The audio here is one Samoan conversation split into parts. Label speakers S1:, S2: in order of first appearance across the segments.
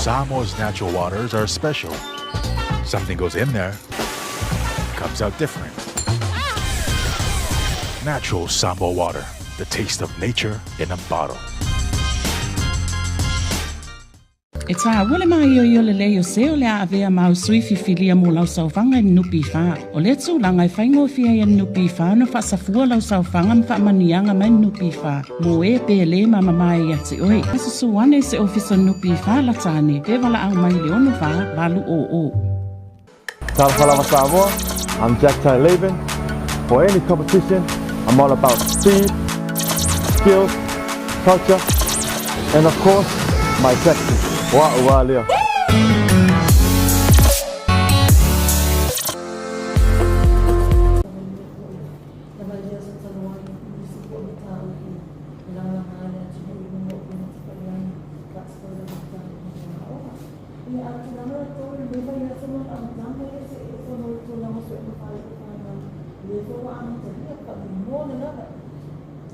S1: Samoa's natural waters are special. Something goes in there, comes out different. Natural Samoa water, the taste of nature in a bottle.
S2: E tāua le māioio lelei o se o le a avea ma au sui fifilia mo lau saofaga i le NPF. O lea tulaga e faigofie ai e le NPF ona faasafua lau saofaga ma faamanuiaga mai le NPF mo e pe lē mamamae ia te oe. Susu ane i se ofisa o le NPF lata ane pe valaau mai i le 64 800.
S3: Talofa lava Samoa, I'm Jack Tai Laban. For any competition, I'm all about speed, skills, culture, and of course, my tactics. Wa ua lea.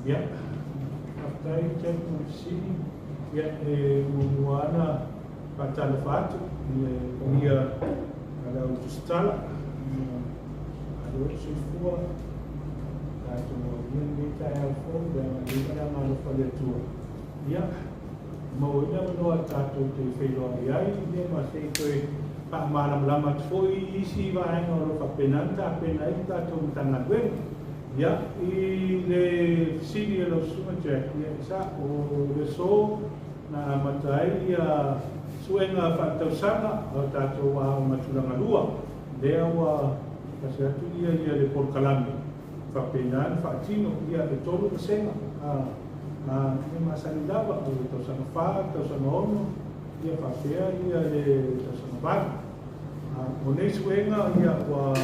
S4: Ia, faafetai Jack mo le fesili. Ia, e muamua lava ona faatalofa atu i le paia a le au tusitala, ia malo le soifua, tatou aulia lenei taeao fou, le agalelei ma le agaalofa o le Atua. Ia, maua ai le avanoa tatou te feiloai ai, ia ma se i toe faamalamalama atu foi i isi vaega o lo o faapena ona tapena ai le tatou Matagaluega. Ia, i le fesili a lau Susuga Jack, ia e sa'o, o le aso na amata ai ia suega faaletausaga o tatou aoga tulaga lua, lea ua pasi atu ia ia le polokalame faapena ona faatino, ia e 3 vasega, a, a, e masani lava, o le tausaga 4, tausaga 6, ia faapea ia le tausaga 8. O nei suega ia ua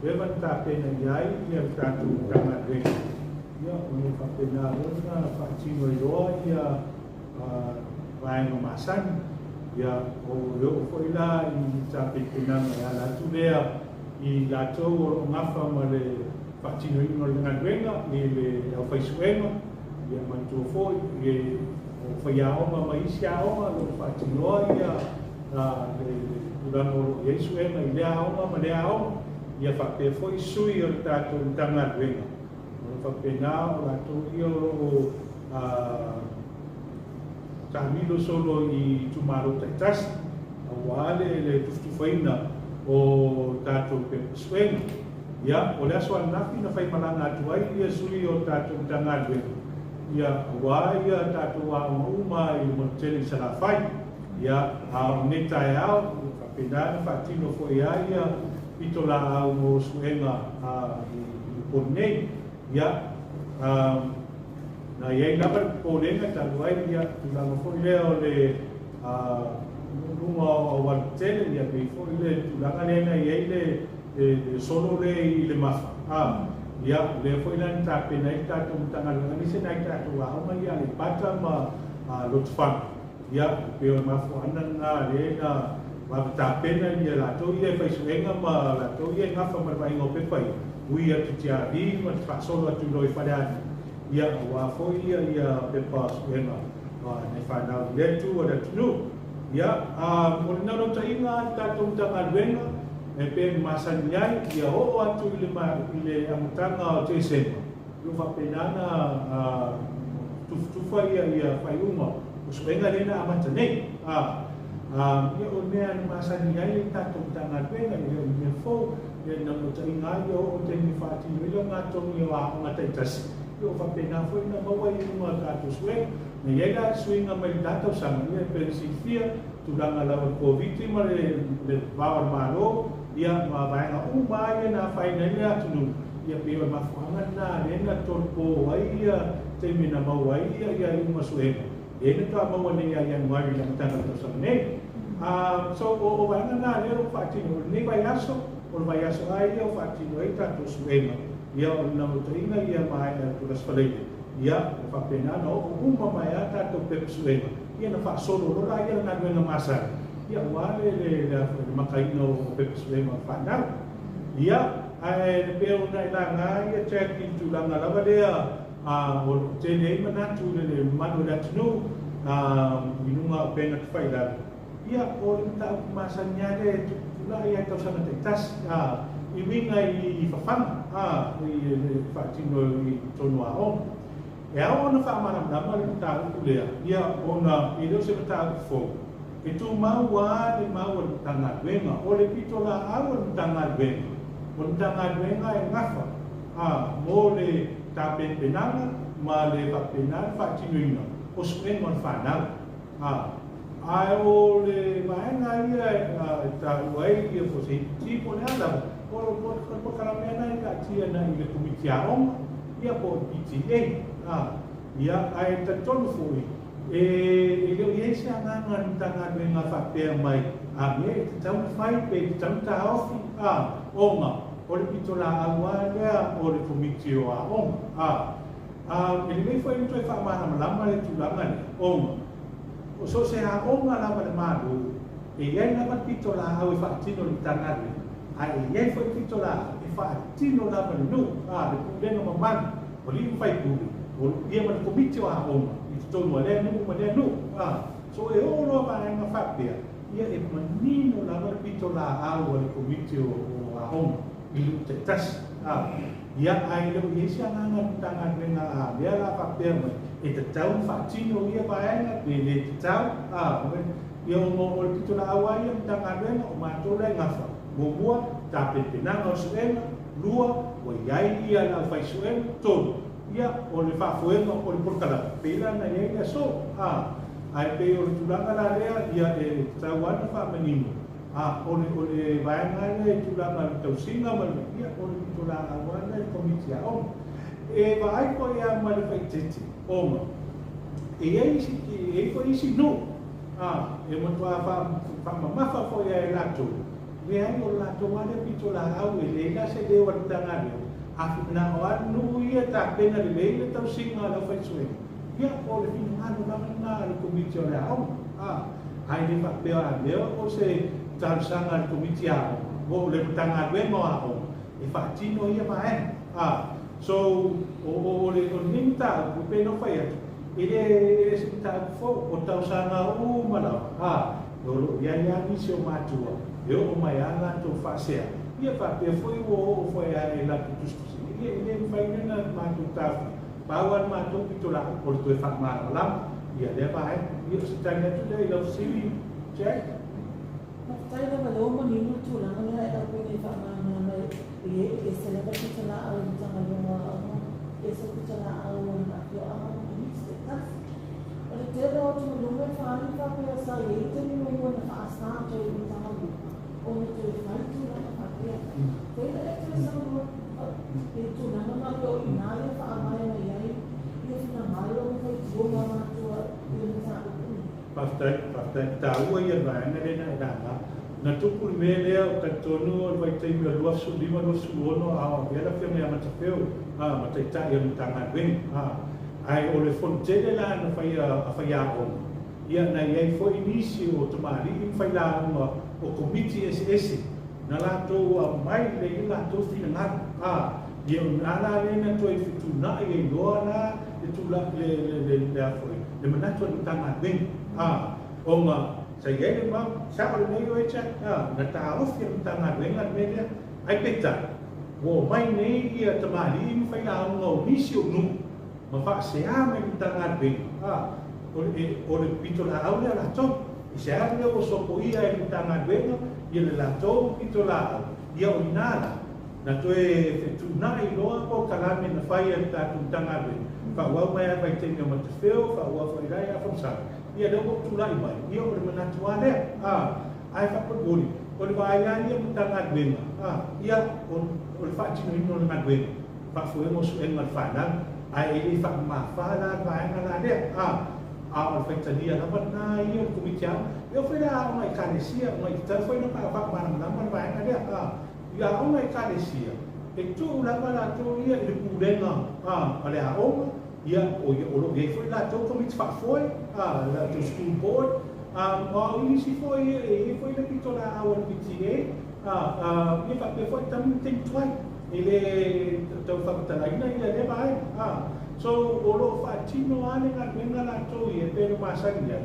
S4: leva ona tapena i ai ia le tatou Matagaluega. Ia, o lo o faapena foi ona faatino ai loa ia vaega masani. Ia, o le oo foi la i tapenapenaga e ala atu lea i latou o lo o gafa ma le faatinoina o le galuega i le aufaisuega, ia manatua foi o faiaoga ma isi aoga o lo o faatinoa ia le tulaga o lo o i ai suega i lea aoga ma lea aoga, ia faapea foi sui o le tatou Matagaluega, o lo o faapena o latou ia o lo o taamilo solo i itumalo taitasi aua le tufatufaina o tatou pepa suega. Ia, o le aso ananafi na faimalaga atu ai ia sui o le tatou Matagaluega, ia, aua ia tatou aoga uma i le motu tele i Salafai. Ia, a o lenei taeao, ua faapena ona faatino foi lava ia pitolaau mo suega i Upolu nei. Ia, na i ai lava le popolega talu ai ia tulaga foi lea o le luga o auala tetele, ia pei foi le tulaga lea na i ai le solo lea i le Mafa. Ia, o lea foi la na tapena ai le tatou Matagaluega aemaise nai tatou aoga ia Aleipata ma Lotofaga. Ia, e pei o le mafuaaga lena lea na vave tapena ia latou ia e fai suega ma latou ia e gafa ma le vaaiga o pepa ia, ui atu i Tiavi ma te faasolo atu loa i Falealili, ia, aua foi ia ia pepa suega nai fanau i lea itu o le atunuu. Ia, a, o le naunautaiga a le tatou Matagaluega, e pei ona masani ai, ia oo atu i le, i le amataga o Tesema, Ua faapena ona tufatufa ia faaiuga o suega lea na amata nei. Ia o le mea na masani ai le tatou Matagaluega, e le o ni mea fou, ia naunautaiga lava ia oo i taimi e faatino ai laugatogi o aoga taitasi, ia ua faapena foi ona maua i luga o tatou suega. Na i ai la le suiga mai le la tausaga, ia e pei ona silafia, tulaga lava o le Koviti ma le vao o le Malo, ia ma vaega uma lava ia na afaina ai le atunuu, Ia pei o le mafuaaga lena lea na tolopo ai ia taimi na maua ai ia ia iuga suega, lea na toa maua nei ia Ianuari i le amataga o le tausaga nei. So o o vaega na lea ua faatino, o lenei vaiaso, o le vaiaso lava ia ua faatino ai tatou suega, ia o le naunautaiga ia maea atu i le Aso Faraile, ia ua faapena ona oo uma mai lava tatou pepa suega, ia na faasolo loa laia le galuega masani, ia aua le le le makaina o pepa suega o fanau. Ia, ae pei ona e laga ia Jack i le tulaga lava lea o lo o tele ai manatu i le mamalu o le atunuu, i luga o upega tafailagi, ia, o le mataupu masani lava lea e tuputulai lava i tausaga taitasi, i uiga i fafaga, i le faatino i totonu o aoga. E ao ona faamalamalama le mataupu lea, ia, ona e le o se mataupu fou, e tumau lava le mau a le Matagaluega. O le pitolaau a le Matagaluega, o le Matagaluega e gafa mo le tapenapenaga ma le faapena le faatinoina o suega o le fanau. Ae o le vaega ia e taua ai ia po o se EPT po o le a lava, o le polokalame lena e taatia agai i le Komiti Aoga ia po o le PTA. Ia, ae talitonu foi, e le o i ai se agaga o le Matagaluega faapea mai, a mea e tatau ona fai pe tatau ona taofi, ona o le pitolaau lava lea o le Komiti o Aoga. E lelei foi ona toe faamalamalama le tulaga lea, ona o so o se aoga lava a le Malo, e i ai lava le pitolaau e faatino e le Matagaluega, ae e i ai foi le pitolaau e faatino lava e le nuu, le pulega mamalu o alii ma faipule, ia ma le Komiti o Aoga i totonu o lea nuu ma lea nuu. So e oo loa vaega faapea, ia e manino lava le pitolaau a le Komiti o Aoga i nuu taitasi. Ia, ae le o i ai se agaga o le Matagaluega a lea la faapea mai, e tatau ona faatino ia vaega pe le tatau, ia ona o le pitolaau lava ia o le Matagaluega, o matou la e gafa, muamua, tapenapenaga o le suega, lua, ua i ai ia le aufaisuega, tolu, ia, o le faafoega o le polokalame, pei la ona i ai le aso, ae pei o le tulaga la lea, ia e tatau lava ona faamanino. A o le o le vaega lea i tulaga o le tausiga ma le, ia, o le pitolaau lava lea i le Komiti Aoga. E vaai foi lava ma le faitete ona e i ai isi, e i ai foi isi nuu, a, e matuā faamamafa foi lava e latou, leai o le latou lava lea pitolaau e leai la se leo a le Matagaluega, a finagalo lava le nuu ia e tapena lelei le tausiga a le aufaisuega, ia, o le finagalo lava lena a le Komiti o le Aoga, a. Ae le faapea a mea o se talosaga a le Komiti Aoga mo le Matagaluega o Aoga e faatino ia vaega. A So, o, o, o, le, o lenei mataupu, e pei ona ou fai atu, e le, e le se mataupu fou, o tausaga uma lava, a, o lo o i ai lava nisi o matua e oo mai lava latou faasea, ia faapea foi ua oo foi lava i latou tusitusiga, ia e le mafai ona matou taofia. Pau lava le matou pitolaau o le toe faamalamalama ia lea vaega. Ia o se tali atu lea i lau fesili, Jack.
S5: Faafetai lava lea ua manino le tulaga lea e lau pei nei faamalamalama e ese lava le pitolaau a le Matagaluega o Aoga, ese le pitolaau a le afioaga ma Komiti taitasi. O le tele o atugaluga e faaali faapea sa i ai le taimi muamua na faasa atu ai e le Matagaluega ona toe fai tulaga faapea. Pei la e toe saunoa i le tulaga na pei o i ina lea faavae mai ai ia finagalo ma faitio ma matua i le mataupu lenei.
S4: Faafetai, faafetai. E taua ia le vaega lea na e laga. Na tupu le mea lea o talitonu o le vaitaimi o le 25, 26 a o avea le Afioga ia Matafeo ma Taitai o le Matagaluega. Ae o le fonotele la na faia a faiaoga, ia na i ai foi nisi o tamalii ma failauga o Komiti eseese na latou aumai lelei ai latou finagalo, a, ia o lena la lea na toe fetuunai ai loa la le tula, le, le, le, le a foi, le manatu a le Matagaluega, a, ona sa i ai le mau, sao lelei oe Jack, a, na taofi e le Matagaluega le mea lea, ae peitai, ua omai nei ia tamalii ma failauga o nisi o nuu, ma faasea mai le Matagaluega, a, o le, o le pitolaau lea a latou. I se alu lea ua sopoia e le Matagaluega ia le latou pitolaau, ia o ina la, na toe fetuunai loa polokalame na fai e le tatou Matagaluega, faaauau mai lava i taimi o Matafeo, faaauau foi la ia Fausaga, ia lea ua ou tulai mai, ia o le manatu lava lea, a, ae faamolemole, o le vaai lava ia o le Matagaluega, a, ia o, o le faatinoina o le galuega, faafoega o suega a le fanau, ae e le faamamafa la le vaega la lea, a, a o le faitalia lava lena ia o le Komiti Aoga. E oo foi le aoga Ekalesia, ona e tatau foi ona faamalamalama le vaega lea, a, i aoga Ekalesia, e tuu lava latou ia i le pulega, a, a le aoga, ia, o, ia, o lo o i ai foi latou Komiti Faafoe, a, le latou School Board, a, a o isi foi, e i ai foi le pitolaau a le PTA, a, a, ia faapea foi talu le taimi tuai. E le tau faamatalaina ia lea vaega. So, o lo o faatino lava le galuega latou ia e pei ona masani ai,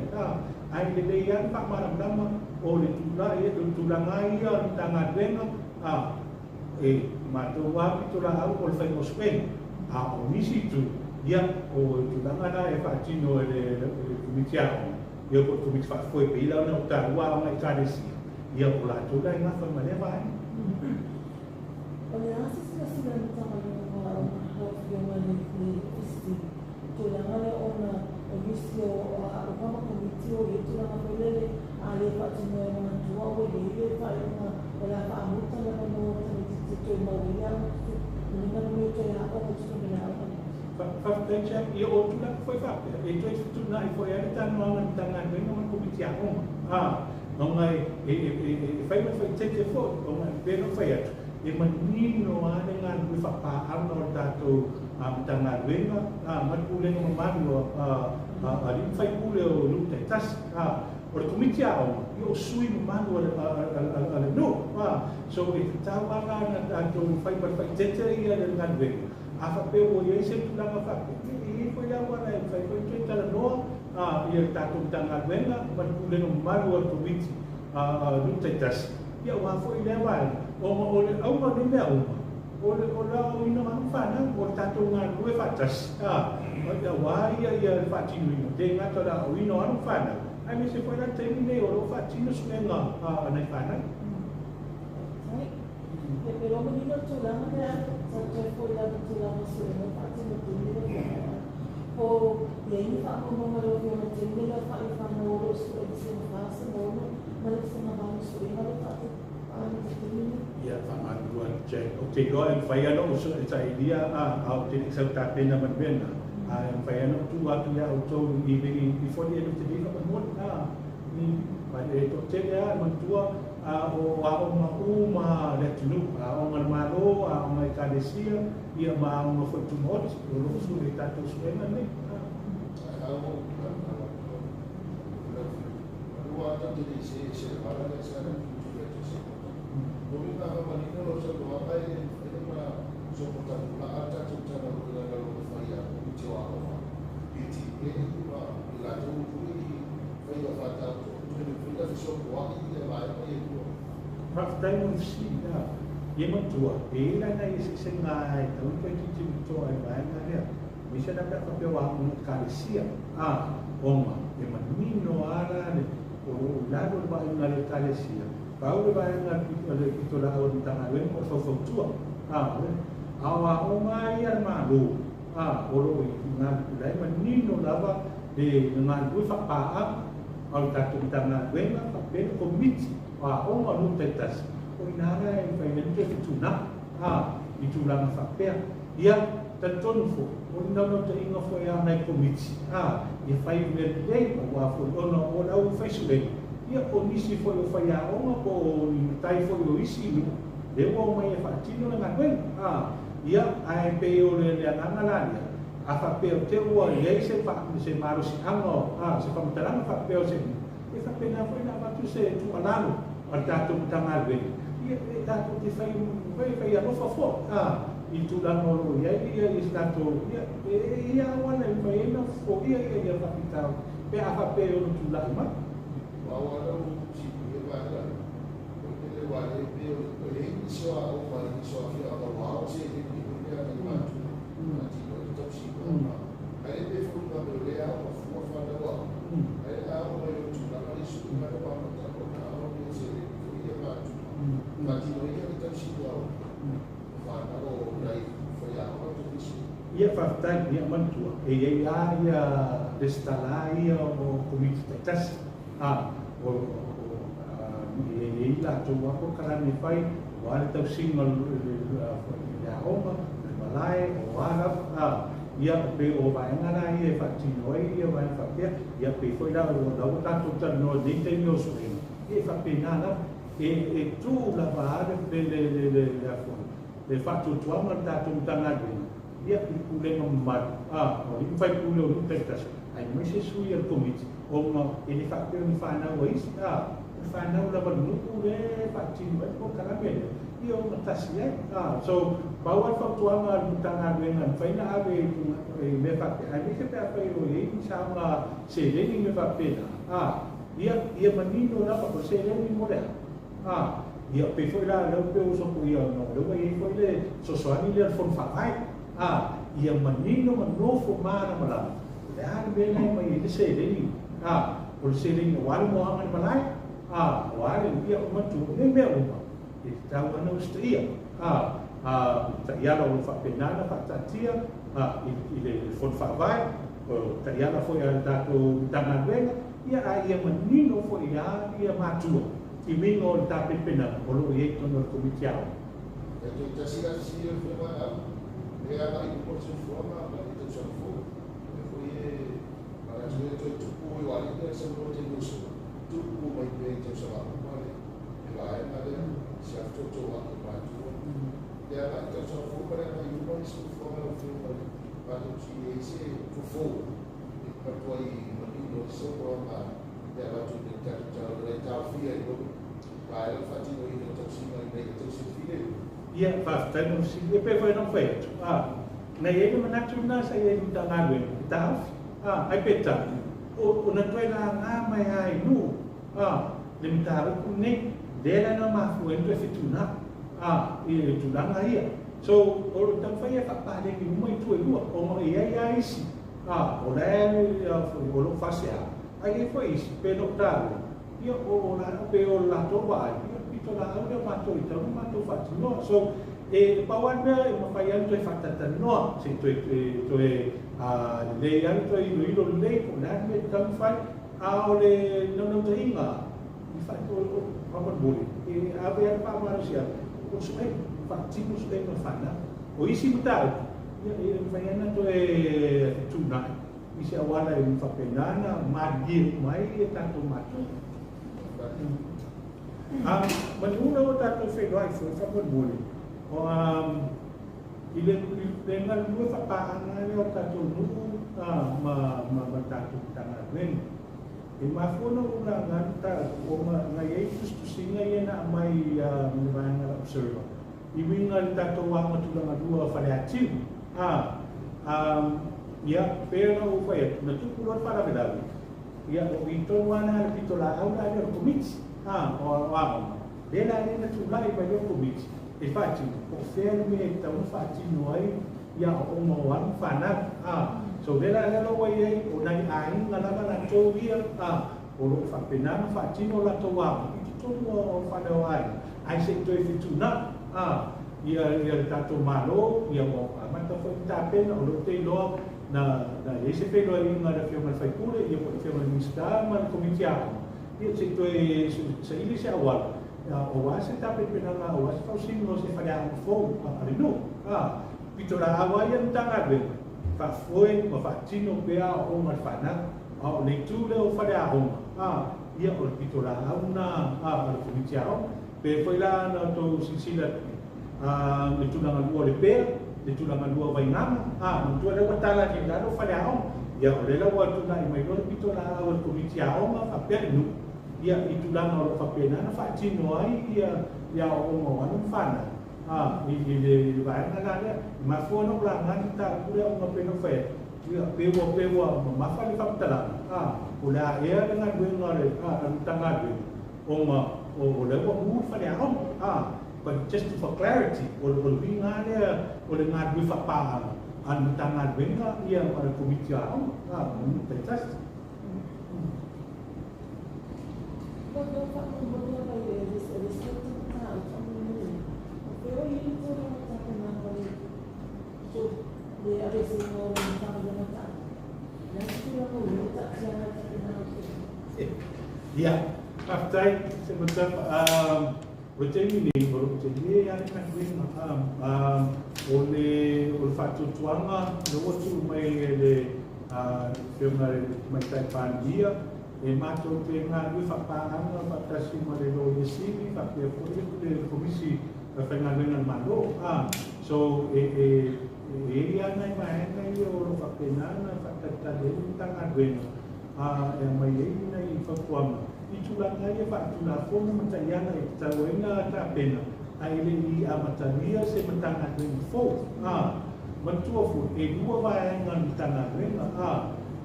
S4: ae lelei lava le faamalamalama o le tulaga lava ia o le Matagaluega, e matou lava pitolaau o le faiga o suega, a o nisi itu, ia, o le tulaga la e faatino e le Komiti Aoga, ia po o le Komiti Faafoe pei la ona ou taua aoga Ekalesia, ia o latou la e gafa ma lea vaega.
S5: O le a se silasila a le Matagaluega o Aoga lau Afioga i le Ofisa Sili, tulaga lea ona o nisi o aoga ma komiti o i ai tulaga foi lele a le faatinoa e matua ua i ai le faaiuga o le a faamuta le avanoa o tamaitiiti e toe mau ai le agatutumuga ma mea toe aoga i totonu o le aoga nei.
S4: Faafetai Jack, ia o tulaga foi faapea, e toe fetuunai foi lava le talanoaga a le Matagaluega ma le Komiti Aoga, ona e fai ma le faaeteete foi, ona e pei ona ou fai atu, e manino lava le galulue faapaaga o le tatou Matagaluega ma le pulega mamalu a alii ma faipule o nuu taitasi. O le Komiti Aoga, ia o sui mamalu a le nuu. So e tatau lava la ona tatou fai ma le faaeteete ia le galuega. A faapea ua i ai se tulaga faapea, ia e i ai foi le auala e mafai foi ona toe talanoa ia le tatou Matagaluega ma le pulega mamalu a le Komiti nuu taitasi, ia aua foi lea vaega, ona o le auga o nei mea uma, o le aoaoina o alo ma fanau, o le tatou galulue faatasi, aua ia le faatinoina, le gata o le aoaoina o alo ma fanau, aemaise foi la le taimi nei o lo o faatino suega a nai fanau.
S5: Ia pe iloa manino le tulaga lea, sa toe foi lava i le tulaga o suega faatino taimi lea faamaea. Po o i ai ni faamaumauga a lau Afioga i le taimi lea o faaiufaga o lo o sue i le Vasega 4, Vasega 6 ma le Vasega 8 suega lea faatino i le taimi lea?
S4: Ia, faamalulu atu Jack, ou te iloa e mafai lava ona ou sue sailia a ou te le i sau tapena ma le mea lena, ae mafai lava ona ou tuu atu ia outou before the end of today faamolemole. E toatele lava e manatua o aoga uma a le atunuu, aoga a le Malo, aoga a Ekalesia, ia ma aoga foi tumaoti, o lo o sue i tatou suega nei. Faafetai mo le fesili. Ia matua, e i ai la nai eseesega e tatau ona toe tilotilo totoa i le vaega lea. Aemaise la pe a faapea ua aoga Ekalesia, ona e manino lava la le o lo o i lalo le vaaiga a le Ekalesia, pau le vaega a le pitolaau a le Matagaluega o le faufautua, a o aoga lava ia a le Malo, o lo o i la e manino lava le galulue faapaaga a le tatou Matagaluega faapea le Komiti o Aoga o nuu taitasi, o i ina la e mafai ai ona toe fetuunai i tulaga faapea. Ia, talitonu foi, o le naunautaiga foi a nai Komiti, ia fai mea lelei, aua foi ona o le au fai suega, ia o nisi foi o faiaoga po o ni matai foi o isi nuu, lea ua omai e faatino le galuega. Ia, ae pei o le agaga la lea, a faapea o te ua i ai se malosiaga, se faamatalaga faapea o se mea, e faapena foi ona avatu se tuualalo a le tatou Matagaluega, ia e tatou te fai fai alofa foi i le tulaga o lo o i ai ia se tatou, ia e i ai auala e mafai ai ona fofogia ia faafitauli pe a faapea e ono tulai mai. Ia, faafetai, ia manatua, e i ai lava ia resitala ia o Komiti taitasi, o e i ai latou lava polokalame e fai, aua le tausiga o le aoga, o le malae, o a lava, ia pei o vaega la ia e faatino ai ia vaega faapea, ia pei foi la o la ua tatou talanoa i lenei taimi o suega, ia e faapena lava, e tu lava le faatuatuaga o le tatou Matagaluega, ia i le pulega mamalu, o alii ma faipule o nuu taitasi, aemaise sui a le Komiti, ona e le faapea o ni fanau a isi, o le fanau lava a le nuu lea e faatino ai le polokalame lea, Ia o matasi ai. So, pau lava le fautuaga a le Matagaluega e mafai ona ave i luga i mea faapea, aemaise pe afai o i ai ni saoga seleni ma mea faapena, ia, ia manino lava o le seleni mo le a? Ia, pei foi la lea ua pei ua sopoia ona o lea ua i ai foi le fesoasoani lea a le Fono Faavae, ia manino ma nofo malamalama o le a le mea la e aumai ai le seleni, o le seleni aua le moaga i le malae, aua le, ia, manatua, nei mea uma, E tatau lava ona usitaia a taiala o lo o faapena ona faataatia i le Fono Faavae, o taiala foi a le tatou Matagaluega, ia a ia manino foi lava ia matua i uiga o le tapenapenaga o lo o i ai i totonu o le Komiti Aoga.
S6: E toe tasi la fesili o le Afioga ia Alu, e agai i luma le soifuaga ma le tausaga fou. O lea foi e manatu e toe tupu i aua alii lea sa maua i le taimi ua sola, tupu mai pea i tausaga uma le le vaega lea, si atoatoaga o matua. Le agai i tausaga fou ma le agai i luma le soifuaga lau Afioga i le matou te i ai se fofo e matuai manino ai se saunoaga e avatu i le tatou tala o le taofia ai loa vaega le faatinoina o tausiga ina ia tausi filemu.
S4: Ia, faafetai mo le fesili. E pei foi ona ou fai atu, na i ai le manatu lena sa i ai i le Matagaluega e taofi, ae peitai, o na toe laga mai lava i nuu, le mataupu lenei, lea la na mafua ai ona toe fetuunai i le tulaga ia. So, o lo o taumafai e faapaleni uma itu e lua, ona e i ai lava isi o la e o lo o faasea, ae i ai foi isi pe le o taua, ia o la pe o le latou vaai, ia pitolaau lea o matou e tatau ona matou faatinoa. So, e pau lava le mea e mafai lava ona toe faatatalanoa, se i toe toe lelei lava le toe iloilo lelei po o le a le mea e tatau ona fai. A o le naunautaiga i faamolemole, e ave lava le faamalosiaga, o suega, faatino suega o le fanau. O isi mataupu, ia e mafai lava ona toe fetuunai i se auala e faapena ona malilie uma ai ia tatou matua. Manu la ua tatou feiloai foi faamolemole, i le galulue faapaaga lea o tatou nuu ma le tatou Matagaluega. E mafua ona ou laga le mataupu ona na i ai tusitusiga ia na aumai ma le vaega a le Observer i uiga i le tatou aoga tulaga lua o Faleatiu. Ia, pei ona ou fai atu, na tupu loa le faalavelave, ia, o i tonu lava la le pitolaau la lea o le Komiti o Aoga, lea la lea na tulai mai loa le Komiti e faatino, po o fea le mea e tatau ona faatino ai ia aoaoga o alo ma fanau. So lea la lea la ua i ai, o nai aiga lava latou ia o lo o faapena ona faatino o latou aoga i totonu o fale o aiga, ae se i toe fetuunai ia le tatou Malo, ia ua amata foi ona tapena, o lea ou te iloa na i ai se feiloaiga a le Afioga i le sui usufono, ia po o le Afioga i le Minisita ma le Komiti Aoga, ia se i toe saili se auala aua se tapenapenaga, aua se fausiga o se faleaoga fou a le nuu. Pitolaau lava ia le Matagaluega, faafoe ma faatino pea aoaoga a le fanau. A o le itu lea o faleaoga, ia o le pitolaau lena a le Komiti Aoga. Pe foi la na outou silasila le tulaga lua o Lepea, le tulaga lua o Vaigaga, manatua lea ua tala atu i lalo faleaoga. Ia o lea la ua tulai mai loa le pitolaau a le Komiti Aoga faapea le nuu, ia i tulaga o lo o faapena ona faatino ai ia aoaoga o alo ma fanau i le vaega la lea. E mafua ona ou laga le mataupu lea ona pei ona ou fai atu, ia pe ua mamafa le faamatalaga, o le a ea le galuega a le Matagaluega ona o lea ua mu le faleaoga. But just for clarity, o le uiga lava lea o le galulue faapaaga a le Matagaluega ia ma le Komiti Aoga ma nuu taitasi.
S5: Lau Afioga faamolemole lava i le isi mataupu faamolemole, o fea o i ai le tulaga o tapenaga o le aveeseina o le Matagaluega taaloga? O le a se tulaga o i ai le taatiaga o le tapenaga o tulaga?
S4: Ia, faafetai se matapa. O le taimi nei, o lo o tele lava le galuega. O le faatuatuaga lea ua tuu mai e le Afioga i le Tamaitai Palemia, e matou te galulue faapaaga faatasi ma le Loia Sili faapea foi le Komisi Faigaluega a le Malo. So, e i ai lava nai vaega ia o lo o faapena ona faatalitali ai le Matagaluega e aumai ai nai fautuaga i tulaga ia faatulafono ma taiala e tatau ai ona tapena. Ae le i amatalia se Matagaluega fou, ā, manatua foi, e lua vaega o le Matagaluega, ā,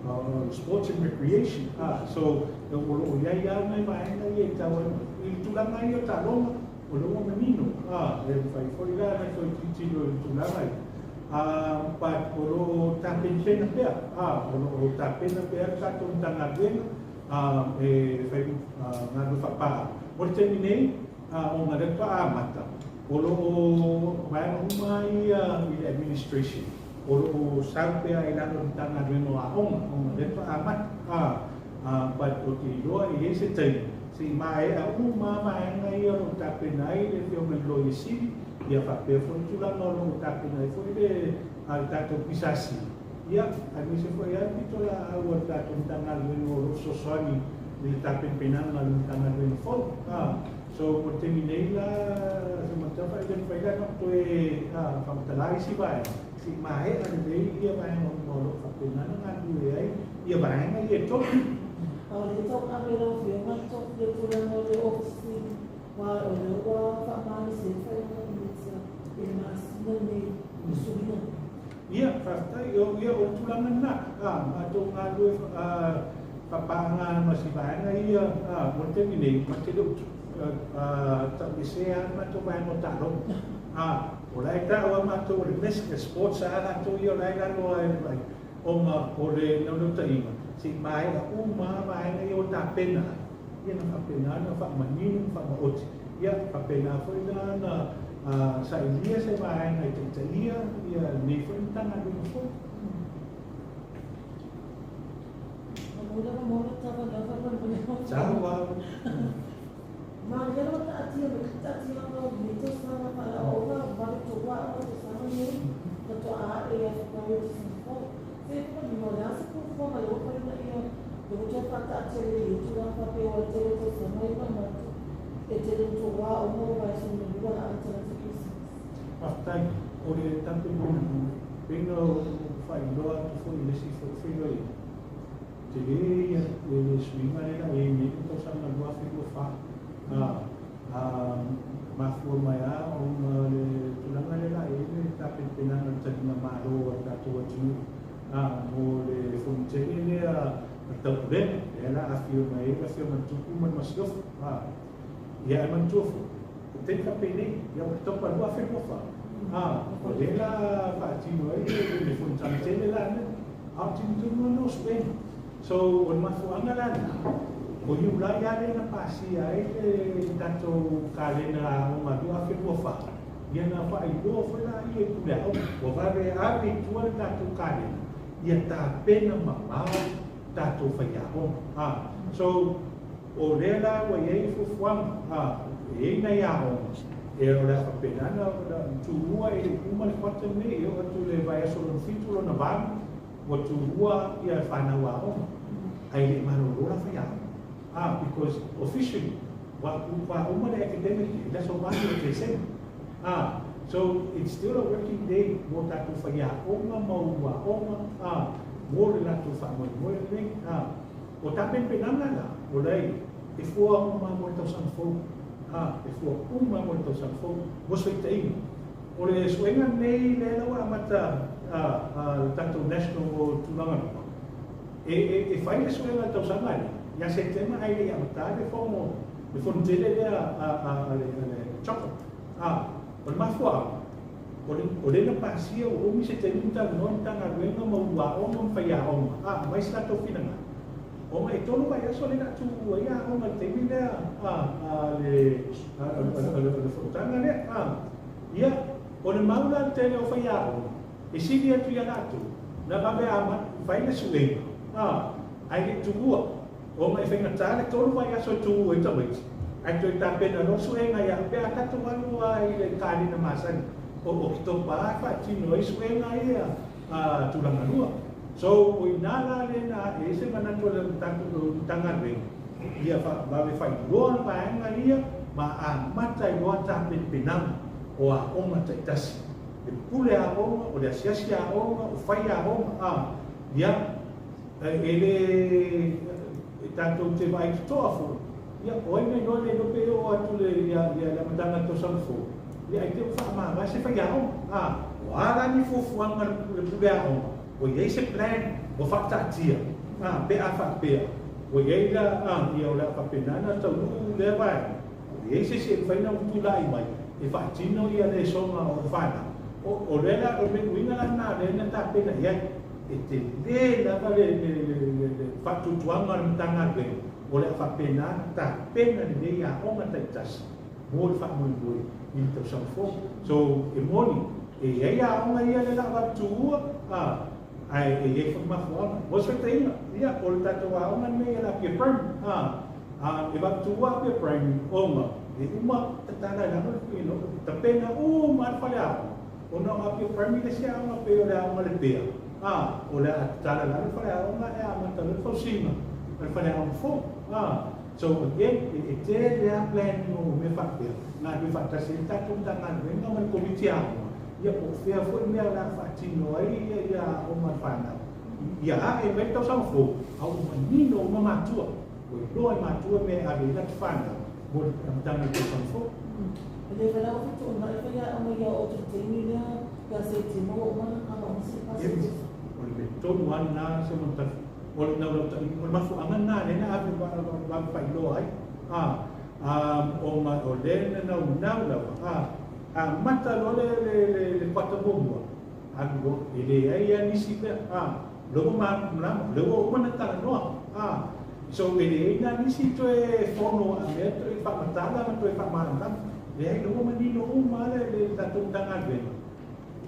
S4: o le Sports and Recreation, ā, so, o lo o i ai lava nai vaega ia e tau ai i le tulaga ia o taaloga, o lea ua manino, ā, e mafai foi la ona toe tilotilo i le tulaga ia, ā, but o lo o tapenapena pea, ā, o lo o tapena pea le tatou Matagaluega, ā, e fai galuega faapaaga. Mo le taimi nei, A o nga lepa amata, o lo o vaega uma ia i le administration, o lo o sau pea i lalo o le Matagaluega o Aoga, o nga lepa amata, a, a, but o te iloa e i ai se taimi, se i maea uma vaega ia o lo o tapena ai le Afioga i le Loia Sili, ia faapea foi le tulaga o lo o tapena ai foi le, a le tatou PSC, ia, aemaise foi lava le pitolaau a le tatou Matagaluega o lo o fesoasoani i le tapenapenaga a le Matagaluega fou. So, mo le taimi nei la, se matau e le mafai la ona ou toe faamatala isi vaega, se i maea lelei ia vaega uma o lo o faapena ona galulue ai ia vaega ia e tolu.
S5: A o lea tau ave lau Afioga le tulaga o le Office aua o lea ua faamalosi ai le faaiuga a le Minisita i le masina lenei i suiga.
S4: Ia, faafetai. O, ia, o le tulaga lena, a, matou galulue faapaaga ma si vaega ia, a, mo le taimi nei, ma te le o tauesea lava le matou vaega o taaloga. A, o la e tau lava matou o le MESC, le sports lava latou ia o la e lalo lava i le vai, ona o le naunautaiga, se i maea uma lava vaega ia ua tapena ai, ia ona faapena ona faamanino ma faamaoti. Ia, faapena foi la ona sailia se vaega e taitaia ia lenei foi Matagaluega fou. Tau au.
S5: E tele o to wā o mō wai so me lua la tala te Christmas.
S4: Faafetai, o le tatou mulimuli, pei ona ou faailoa atu foi i le isi foi feiloaiga, tele ia le suiga lea na i ai nei i le tausaga 2024. A, a mafua mai lava ona o le tulaga lea la i ai le tapenapenaga o le taliga malo a le tatou atunuu, a, mo le fonotele lea a le Taupulega, lea la afio mai ai le Afioga i le Tupu ma le Masiofo. A, ia e manatua foi, o taimi faapenei, ia Oketopa 2024, a, o lea la faatino ai le fonotaga tele la lea, a o tino tonu lava o suega. So, o le mafuaaga la lena, o Iulai lava lea na pasia ai le tatou kalena aoga 2024, ia na faailoa foi laia i pule aoga, ua vave ave i tua le tatou kalena, ia tapena mamao tatou faiaoga. A, so, O lea la ua i ai le fuafuaga, a, e i ai nai aoga, e, o le a faapena ona tuua e le i uma le kuata lenei, e oo atu i le vaiaso lona fitu lona valu, ua tuua ia fanau aoga, ae le i malolo la faiaoga. A, because officially, ua, ua uma le academic year i le aso 8 o Tesema. A, so it's still a working day mo tatou faiaoga ma ulu aoga, a, mo le latou faamoemoe lenei, a. O tapenapenaga la, o la e e fua uma mo le tausaga fou, a, e fua uma mo le tausaga fou, mo se faitaʻiga. O le suega lenei lea la ua amata a, a le tatou national mo tulaga luma, e, e, e fai le suega i le tausaga lea, ia Setema ae le i amata le fono, le fono tele lea a, a, a le, a le CHOGM. A, o le mafuaaga, o le, o lea na pasia ua umi se taimi ma talanoa le Matagaluega ma ulu aoga ma faiaoga, a aumai se latou finagalo. Ona e tolu vaiaso lea na tuua ai aoga i le taimi lea a, a le, a, a, a, a, le fonotaga lea. A, ia, o le mau la le tele o faiaoga, e sili atu ia latou, na vave ama, fai le suega, a, ae le i tuua. Ona e faigata le tolu vaiaso e tuua ai tamaiti, ae toe tapena loa suega ia pe a tatou alu lava i le kalena masani o Oketopa e faatino ai suega ia a tulaga lua. So, o i ina la lea na ae ai se manatu o le tatou Matagaluega ia vave faailoa le vaega ia ma amata ai loa tapenapenaga o aoga taitasi, le pule aoga, o le asiasi aoga, o fai aoga, a ia E le e tatou te vaai totoa foi, ia, o ai na iloa le iloa pe oo atu le ia ia le amataga o le tausaga fou, Ia, ae te i ua faamavae se faiaoga. A, o a la ni fuafuaga a le pule aoga? Ua i ai se plan ua faataatia, a, pe a faapea ua i ai la, a, ia o le a faapena ona taunuu lea vaega. Ua i ai se isi e mafai ona tulai mai e faatino ia lesona o le fanau. O, o lea la, o le uiga la lena lea na tapena i ai. E tele lava le, le, le, le, le faatuatuaga o le Matagaluega o le a faapena ona tapena lelei aoga taitasi mo le faamoemoe i le tausaga fou. So, e moni, e i ai aoga ia lea o le a vave tuua, a, ae e i ai foi mafuaaga. Mo se faitaiga, ia, o le tatou aoga lenei e le Apia Primary, a, a, e vave tuua Apia Primary ona e uma tatala i lalo, tapena uma lava le faleaoga, ona o Apia Primary le isi aoga pei o le aoga Lepea, a, o le a tatala i lalo le faleaoga e amata loa le fausiga o le faleaoga fou. A, so again, e tele lava plan o mea faapea, galulue faatasi ai le tatou Matagaluega ma le Komiti Aoga, ia po o fea foi mea o le a faatino ai ia aoga a le fanau. Ia ae mai le tausaga fou, a ua manino uma matua, ua iloa e matua mea e ave i ai latou fanau mo le amataga o le tausaga fou.
S5: E le valaau fetuunai faiaoga ia oo atu i le taimi lea ia Setema ua uma ona kava uma se pasese.
S4: O le mea tonu lava lena Seumanutafa, o le naulautaiga, o le mafuaaga lena lea na ave vave faailoa ai, a, ona o lea na naunau lava, a, amata loa le, le, le, le kuata muamua, alu loa, e leai lava nisi mea, a, o lea ua malamalama, o lea ua uma ona talanoa, a, so e leai la nisi toe fono a mea toe faamatala ma toe faamalamalama, leai, o lea ua manino uma lava le, le tatou Matagaluega,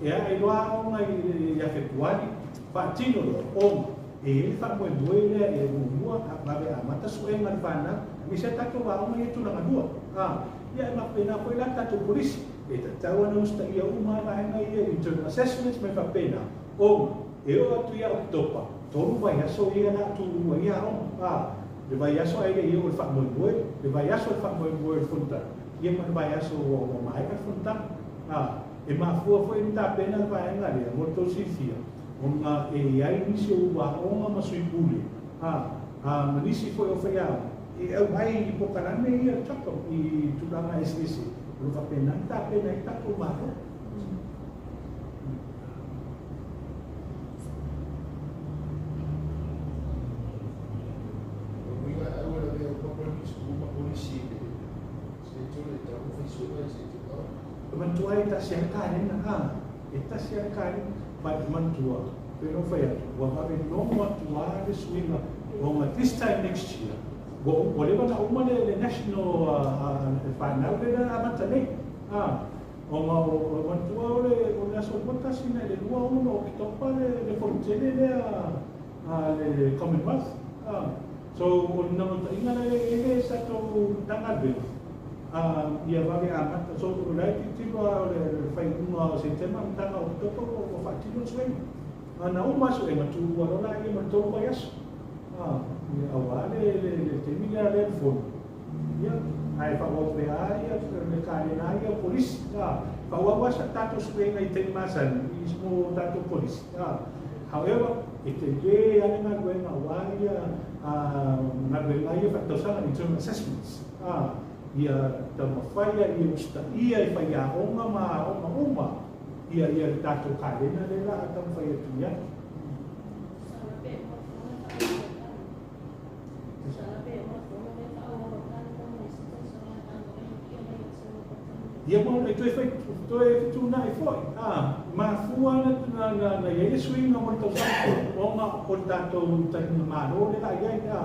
S4: e ae loa aoga ia Fepuari, faatino loa, ona e i ai le faamoemoe lea e muamua vave amata suega a le fanau, aemaise lava tatou aoga ia tulaga lua. A, ia e faapena foi la le tatou kolisi, e tatau ona usitaia uma lava vaega ia i internal assessments ma mea faapena, ona e oo atu ia Oketopa, 3 vaiaso ia la tuua ai aoga. A, le vaiaso ae le i oo i le faamoemoe, le vaiaso o le faamoemoe o le fonotaga, ia ma le vaiaso ua maea le fonotaga. A, e mafua foi ona tapena le vaega lea mo le tou silafia, ona e i ai nisi o ulu aoga ma sui pule, a, a, ma nisi foi o faiaoga e auai i polokalame ia le CHOGM i tulaga eseese, o lo o faapena ona tapena ai le tatou Malo.
S6: O le uiga au e lavea uma primary school ma kolisi i le schedule e tatau ona fai suega i Setema.
S4: E manatua ai e tasi lava le kalena, a, e tasi lava le kalena, but e manatua, pei ona ou fai atu, ua vave logo atu lava le suiga ona this time next year, ua, ua leva ona uma le, le national le fanau lea na amata nei, a, ona o, e manatua o le, o le aso 21 i le 26 o Oketopa le, le fonotele lea a le Commonwealth, a, so o le naunautaiga lea e i ai le tatou Matagaluega, a, ia vave amata, so o la e tilotilo lava o le faaiuga o Setema amataga o Oketopa ua faatino le suega. A na uma suega tuua loa laia ma le 3 vaiaso, a, ia aua le, le, le taimi lea lea le fono. Ia, ae faaauau pea lava ia le kalena ia o kolisi, a, faaauau lava sa tatou suega i taimi masani i mo tatou kolisi, a. However, e tele lava le galuega aua ia galuega ia faatausaga, internal assessments, a, ia taumafai ia usitaia e faiaoga ma aoga uma ia ia le tatou kalena lea la a taumafai atu i ai. Ia ma e toe fai toe fetuunai foi, a, mafua na, na, na, na i ai le suiga mo le tausaga fou, ona o le tatou taliga Malo lea la i ai, a.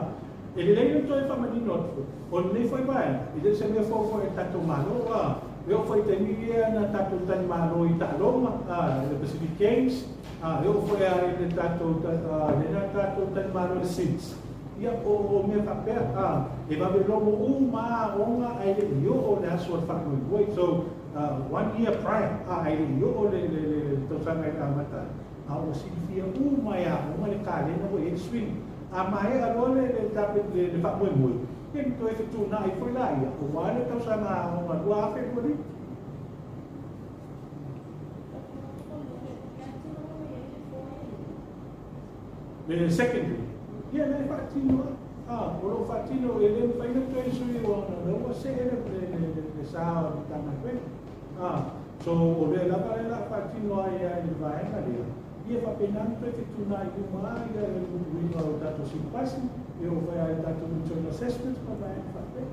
S4: E lelei ona toe faamanino atu foi, o lenei foi vaega, e le o se mea fou foi a le tatou Malo, a. E oo foi i taimi ia na tatou tali Malo i taaloga, a, le Pacific Games, a, e oo foi lava i le tatou, a, lea na tatou tali Malo i le SIDS. Ia, o, o mea faapea, a, e vave logo uma lava aoga ae le i oo le aso o le faamoemoe. So, one year prior, a, ae le i oo le, le, le, le tausaga e amata ai, a ua silafia uma e aoga le kalena ua i ai le suiga. A maea loa le, le, le, le, le faamoemoe, ia ona toe fetuunai foi laia, aua le tausaga aoga 2025. Le secondary, ia lea e faatino lava. A, o lo o faatino, e le mafai ona toe sui ona o lea ua see le, le, le, le sa o le Matagaluega. So o lea lava le o le a faatino ai i le vaega lea, ia faapena ona toe fetuunai uma lava le uiga o tatou silapasi, e oo foi lava i tatou internal assessments ma vaega faapea.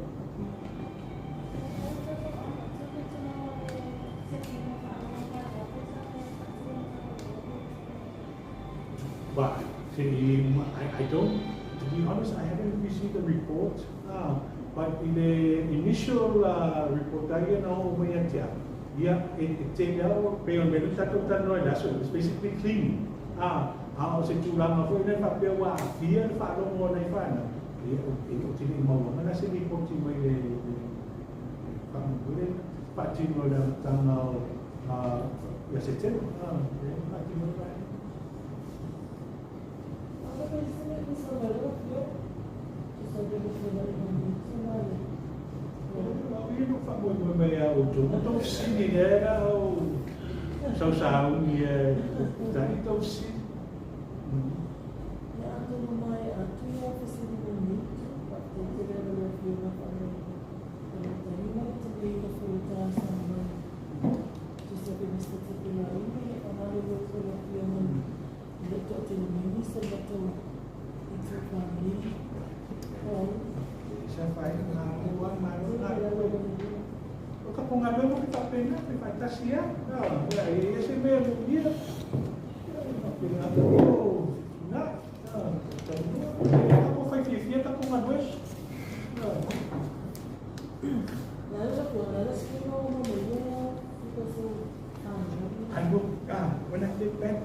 S4: But I don't, to be honest, I haven't received the report. But in the initial report, ai na oo mai ia te au, ia, e tele au, pei o le mea lea tatou talanoa i le aso, it's basically cleaning. A o se tulaga foi lea faapea ua aafia le faalogo o nai fanau, ia, ou te le i maua la se lipoti mai le faamolemole faatino i le amataga o ia Setema. E faatino le vaega. Ia no faamoemoe mai ia outou ma tou fesili lea la o sausauni e tali tou fesili.
S5: Ia atonu mai atu ia fesili mai minute, faafetai tele lava i lau Afioga faamauina le taliaina foi o talosaga mai. Tusa pe Mister Tepelauga, ia faamalulu atu foi i lau Afioga e le o toatele mai nisi o le matou itu family.
S4: Sa afaina malo lava, malo galulue. O tatou galuega pe faapena, pe faatasi lava. E i ai se mea moomia, faapena foi o fetuunai. Talanoa, tatou fai fiafia tatou galuega.
S5: Le a le lau Afioga, le a le screen o mo ia because o
S4: I will, when I get back.